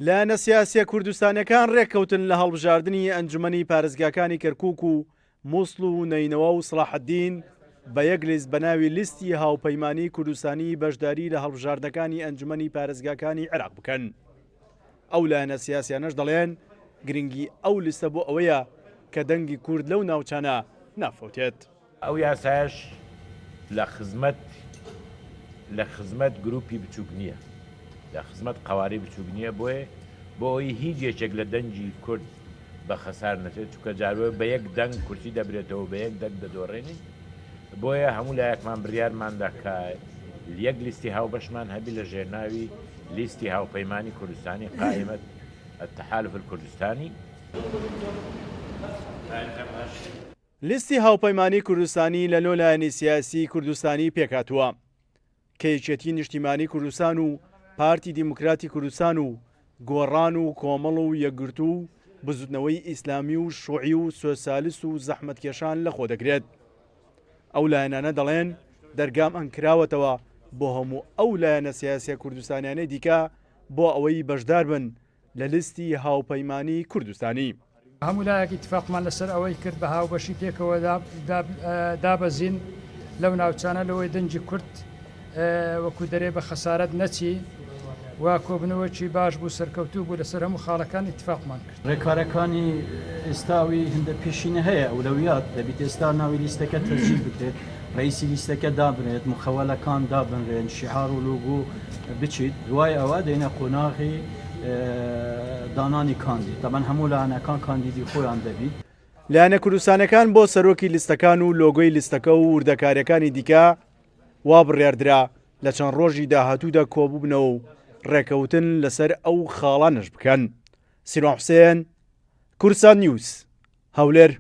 لایەنە سیاسییە کوردستانییەکان رێککەوتن لە هەڵبژاردنی ئەنجومەنی پارێزگاکانی کەرکوک و موسڵ و نەینەوا و سڵاحەدین بە یەک لیست بە ناوی لیستی هاوپەیمانی کوردستانی بەشداری لە هەڵبژاردنەکانی ئەنجومەنی پارێزگاکانی عێراق بکەن. ئەو لایەنە سیاسیانەش دەڵێن گرنگی ئەو لیستە بۆ ئەوەیە کە دەنگی کورد لەو ناوچانە نافەوتێت. ئەو یاسایەش لە خزمەت لە خزمەت گروپی بچوک نییە، لە خزمەت قەوارەی بچوک نییە، بۆیە بۆ ئەوەی هیچ یەکێک لە دەنگی کورد بە خەسار نەچێت، چونکە جاروێ بە یەک دەنگ کورسی دەبرێتەوە بە یەک دەنگ دەدۆڕێنین، بۆیە هەموو لایەکمان بریارماندا کە یەک لیستی هاوبەشمان هەبی لە ژێرناوی لیستی هاوپەیمانی کوردستانی قائمە التحالف الکردستانی. لیستی هاوپەیمانی کوردستانی لە نۆ لایەنی سیاسی کوردستانی پێکهاتووە کە یەکێتی نیشتیمانی کوردستان و پارتی دیموکراتی کوردستان و گۆڕان و کۆمەڵ و یەکگرتوو و بزوتنەوەی ئیسلامی و شوعی و سۆسیالیست و زەحمەتکێشان لەخۆ دەگرێت. ئەو لایەنانە دەڵێن دەرگامان کراوەتەوە بۆ هەموو ئەو لایەنە سیاسیە کوردستانیانەی دیکە بۆ ئەوەی بەشداربن لە لیستی هاوپەیمانی کوردستانی. هەموو لایەک ئیتفاقمان لەسەر ئەوەی کرد بە هاوبەشی پێکەوە دابەزین لەو ناوچانە لەوەی دەنگی کورد وەکو دەرێ بە خەسارەت نەچی و کۆبنەوەکی باش بوو سەرکەوتوو بوو لەسەر هەموو خاڵەکان ئیتفاقمان کرد. ڕێکارەکانی ئێستاوی هندە پێشینە هەیە ئەولەویات دەبیت ئێستا ناوی لیستەکە تەسجیل بکرێت ڕئیسی لیستەکە دابنرێت مخەوەلەکان دابنرێن شیعار و لۆگۆ بچیت دوای ئەوە دێنە قۆناغی دانانی کاندید تەبەن هەموو لایەنەکان کاندیدی خۆیان دەبیت. لایەنە کوردستانیەکان بۆ سەرۆکی لیستەکان و لۆگۆی لیستەکە و وردەکاریەکانی دیکە وا بڕیاردرا لە چەند ڕۆژی داهاتوودا کۆببنەوە و ڕێکەوتن لەسەر ئەو خاڵانەش بکەن. سیروان حوسێن، کوردسات نیوز، هەولێر.